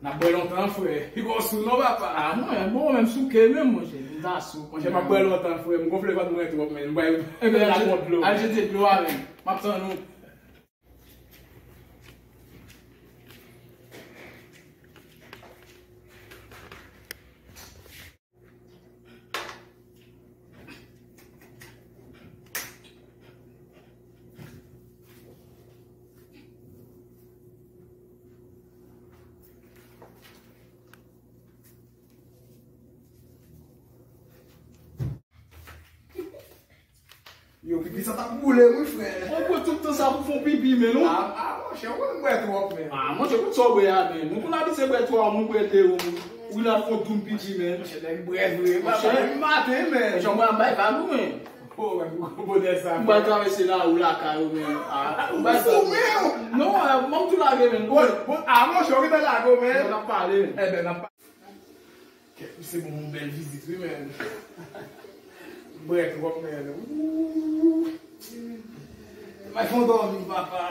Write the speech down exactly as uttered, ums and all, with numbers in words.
N ap bwè lontan, frè. Pi gwo sou non, papa. A, mwen, bon, mwen menm souke menm, monchè. M ta sou, monchè, m ap bwè lontan, frè. M gonfle vant mwen twòp, men. M bay, m bay la kont dlo. Al jete dlo a, men. M ap tann ou. Yo, pipi sa t ap boule, wi, frè. Ou bwè tout tan sa pou fè yon pipi, men, non? A, a, monchè, ou konn m bwè twòp, men. A, monchè, kout sa w bwè a, men. Nou konn abitye bwè twa, moun bwè de, ou, ou la fè yon doum pipi, men. Monchè, nèg bwè vre, monchè. Maten, men. Monchè, mwen, m bay vag ou, men. O, men, pou bonè sa. M bay travèse lari lakay ou, men. A, ou bay sa. Ou fou, men. Non, a, m ap tou lage, men. Bon, bon, a, monchè, ou gentan lage w, men. N ap pale, men. Enben, n ap pa- Kèt, misye ban m yon bèl vizit, wi, men. Bwè twòp, men. Ooh. Mwen fè yon dòmi, papa.